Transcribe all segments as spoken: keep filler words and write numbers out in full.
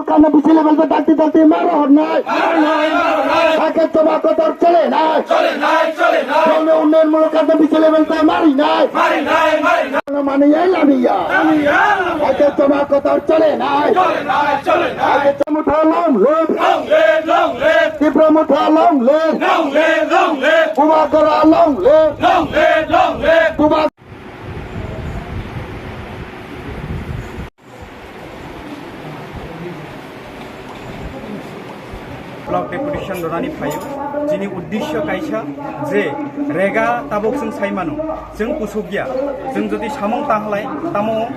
Karna bisi level ta dakti dakti maro hornai. Hake tobacco tor chole nai. Chole nai, chole nai. Chole unnayan muluk karna bisi level ta mari nai. Mari nai, mari nai. Mani ya lami ya. Lami ya. Hake tobacco tor chole nai. Chole nai, chole nai. Hake Tipra Motha long live. Long live, long live. Tipra Motha long live. Long live, long live. Bubagra long live. Long live, long live. Buba- Block deputation rwnani phaio. Chini uddesyo kaisa je rega tabuk chwng sai mano, chwng kusuk ya, chwng jodi samung tang halai, tamo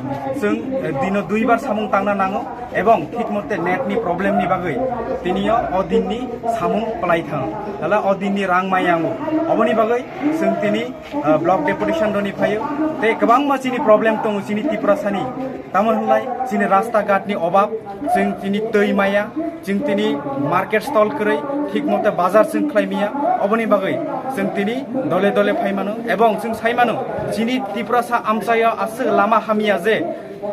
chwng, eh, dino duibar samung tangna nango, ebong thik mote net ni problem ni bagwi tiniyo o din ni samung palai thango, hala o din ni rang maya ango, oboni bagwi chwng tini ah, block deputation roni phaio. Tei kwbangma chini problem tongo chini Tiprasani. Tamo hwnlai chini rasta ghat ni obab, chwng chini twi maya, chwng tini market stall kwrwi, thik mote bazar chwng khlai maya. Oboni bagwi chwng tini dole dole phai mano, ebong chwng sai mano chini Tiprasa amchaio aswk lama hamya je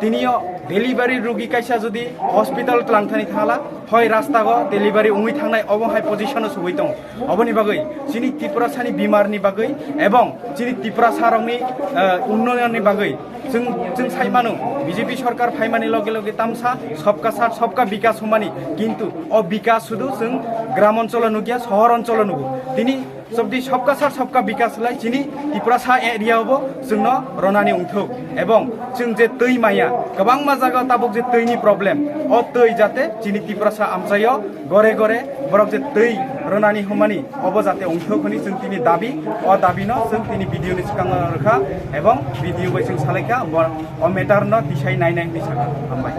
tiniyo delivery rugi kaisa jodi hospital twlang thani thangla, hoi rastago delivery wngwi thangnai, obo hai position o sugwi tongo. Oboni bagwi chini Tiprasani bimar ni bagwi ebong chini Tiprasa rokni, eh, unnoyon ni bagwi chwng, chwng sai mano B J P sorkar phaimani loge loge tamsa sabka sath sabka bikas hwnmani, kintu o bikas sudu chwng gram oncholo nukya, sohor oncholo nugo. Tini sobdi sabka sath sabka bikas lai chini Tiprasa area bo chwngno ronani wngthok, ebong chwng je twi maya kwbangma jaga tabuk je twi ni problem, o twi jate chini Tiprasa amchaio gore gore borok je twi rwnani hwnmani, obo jate wngthok hwnwi chwng tini dabi, o dabino chwng tini video ni swkango rwkha ebong video bai chwng salaikha, bo o matter no tisai nainai hwnwi sakha. Hambai.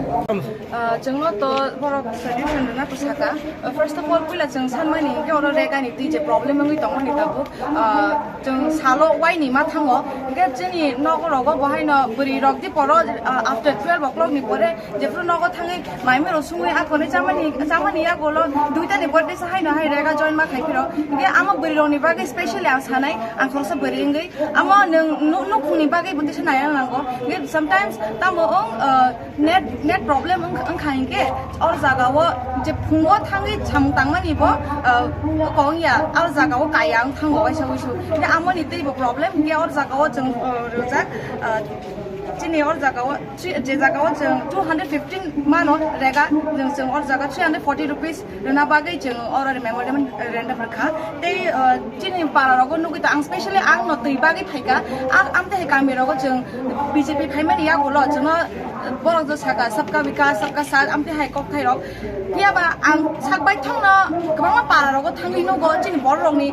Ah, chwngno to borok solution rwna to saka. Ah, first of all, puila chwng sanmani hinkhe oro regani twi je problem wngwi tongmani tabuk. Ah, chwng salo waini ma thango. Hinkhe chini nokrogo bo haino bwrwi rok di poro, ah, after twelve o'clock ni pore jephru nogo thangwi maimai rok sungwi akhorni chamani, chamani yagulo duita ni pore tesa haino hai rega join ma khai phiro. Hinkhe amo bwrwi rokni bagwi specially ang sanai, ang khoroksa bwrwi wngwi. Amo nwng nu-, nukhungni bagwi bo tesa naiya nango. Hinkhe sometimes tamo wng, ah, Net, net problem wng-, wngkha hinkhe or jagao je phungo thangwi samung tangmani bo, ah, kong ya, or jagao kaya wng thango waisa wuisu. Hinkhe amoni teibo problem hinkhe or jagao chwng, ah, rijak, ah, chini or jagao, chi-, je jagao chwng two hundred fifteen mano rega, chwng, chwng or jaga three hundred forty rupees rwna bagwi chwng oro memorandum, eh, random rwkha. Tei, eh, chini para rogo nugwi to ang specially ang no twi bagwi phaikha. Ang amte hai kami rogo chwng B J P phaimani yagulo chwngno, eh, borok jo saka sabka vikas, sabka saath amte hai kok thai rok. Phiya ba ang sak bai thangno kwbangma para rogo thangwi nugo chini borok rokni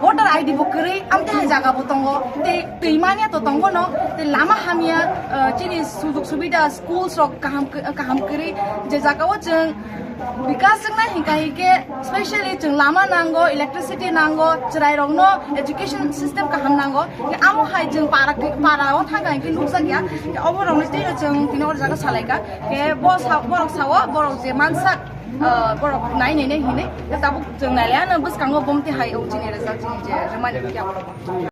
voter I D bo kwrwi amte hai jaga bo tongo. Tei twi manya to tongo no, tei lama hamya, eh, chini sujog subida schools rok kaham kw-, kaham kwrwi je jaga o chwng Bikas wngna hinka hinke specially chwng lama nango, electricity nango, chwrairokno education system kaham nango. Ke amo hai chwng para, para o thangka hinke nukjakya. Ke obo rokni twi chwng tini or jaga salaika. Ke bo sa, borok sao, borok je mansak, ah, borok nai nai nai hinwi. Ke tabuk chwng nailaiya no bwskango bomti hai o chini result chini je rwmani kya.